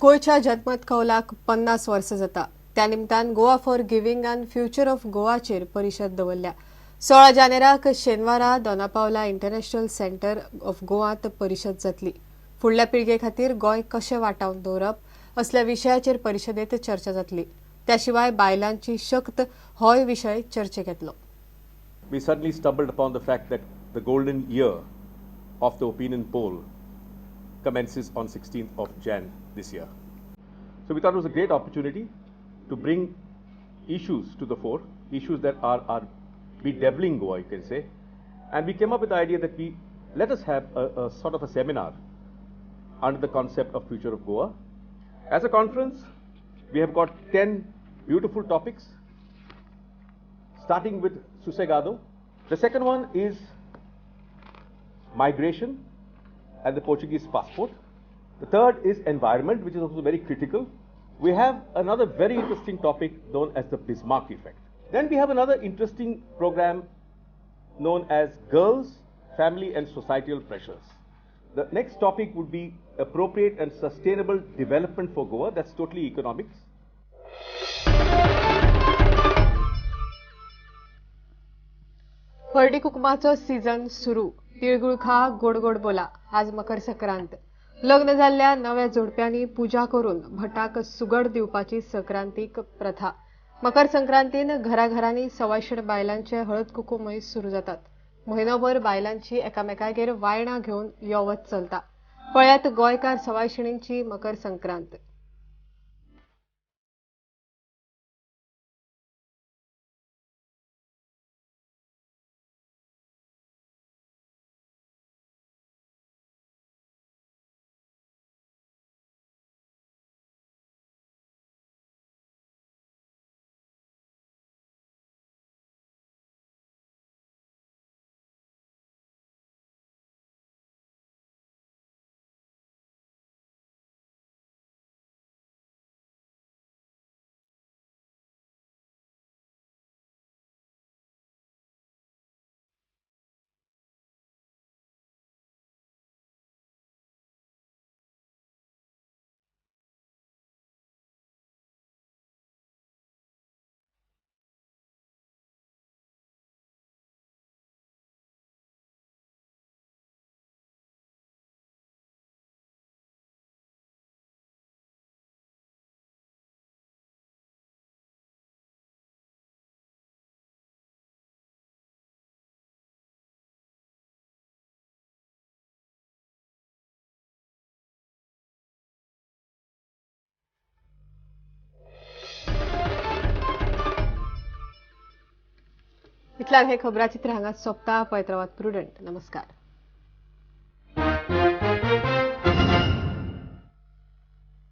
गोंयच्या जनमत कौलाक 50 वर्सां जाता. त्या निमतान Goa for giving and future of गोवाचेर परिशद दवरल्या. 16 जानेराक शेनवारा दोनापावला इंटरनॅशनल सेंटर ऑफ गोवात परिशद जातली. फुडल्या पिळगे खातीर गोंय कशें वाटावन दवरप असल्या विशयाचेर परिशदेत चर्चा जातली. त्या शिवाय बायलांची शक्त होय विशय चर्चेक येतलो. We suddenly stumbled upon the fact that the golden year of the opinion poll commences on 16th of Jan this year. So we thought it was a great opportunity to bring issues to the fore, issues that are bedeviling Goa, you can say. And we came up with the idea that let us have a sort of a seminar under the concept of Future of Goa. As a conference, we have got 10 beautiful topics, starting with Susegado. The second one is migration and the Portuguese passport. The third is environment, which is also very critical. We have another very interesting topic known as the Bismarck effect. Then we have another interesting program known as Girls, Family and Societal Pressures. The next topic would be appropriate and sustainable development for Goa. That's totally economics. हळदी कुकमाचो season सुरू. तिळगुळ खा गोड गोड बोला. आज मकर संक्रांत. लग्न जाल्ल्या नव्या जोडप्यांनी पुजा करून भटाक सुगड दिवपाची संक्रांतीक प्रथा. मकर संक्रांतीन घराघरांनी सवायशीण बायलांचे हळद कुकूमय सुरू जातात. म्हयनोभर बायलांची एकामेकागेर वायणां घेवन यो वच चलता. पळयात गोंयकार सवायशिणींची मकर संक्रांत. इतल्यान हे खबराचित्र हांगा सोंपता. पळयत रावात प्रुडंट. नमस्कार.